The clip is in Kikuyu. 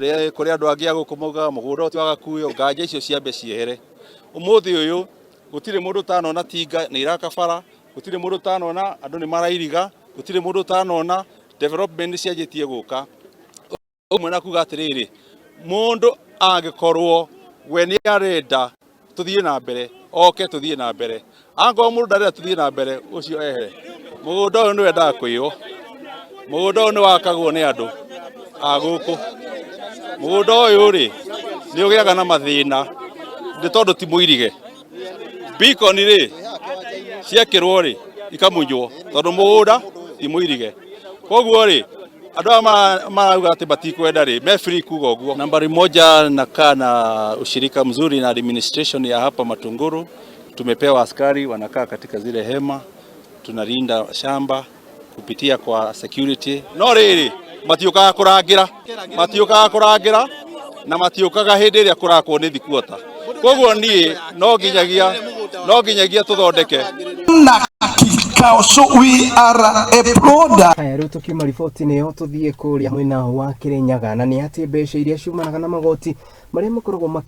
Kũrĩ andũ angĩ a gũkũ maugaga mũgũnda ũyũ ti wa Gakuyo, nganja icio ciambe ciehere. Ũmũthĩ ũyũ gũtirĩ mũndũ ũtanona tinga nĩ iraka bara, gũtirĩ mũndũ ũtanona andũ nĩ marairiga, gũtirĩ mũndũ ũtanona development nĩ cianjĩtie gũka. Ũmwe na kuga atĩrĩrĩ, mũndũ angĩkorwo we nĩ arenda tũthiĩ na mbere, oke tũthiĩ na mbere. Angĩkorwo mũndũ ndarenda tũthiĩ na mbere, ũcio ehere. Mũgũnda ũyũ nĩ wendaga kũiywo, mũgũnda ũyũ nĩ wakagwo nĩ andũ a gũkũ. Mũgũnda ũyũ rĩ, nĩ ũgĩaga na mathĩna nĩ tondũ ti mũirige. Beacon rĩ, ciekĩrwo rĩ, ikamunywo tondũ mũgũnda ti mũirige. Koguo rĩ, andũ aya marauga atĩ matikwenda rĩ, me free kuga ũguo. Nambari moja, nakaa na ushirika mzuri na administration ya hapa Matunguru. Tumepewa askari wanakaa katika zile hema, tunalinda shamba kupitia kwa security. No rĩrĩ, matiũkaga kũrangĩra, matiũkaga kũrangĩra na matiũkaga hĩndĩ ĩrĩa kũrakwo nĩ thikuota. Koguo niĩ no nginyagia tũthondeke Na kikao, so we are a product. Haya, rĩu tũkiuma riboti-inĩ ĩyo, tũthiĩ kũrĩa mwena wa Kĩrĩnyaga, na nĩ atĩ mbeca iria ciumanaga na magoti marĩa makoragwo makĩro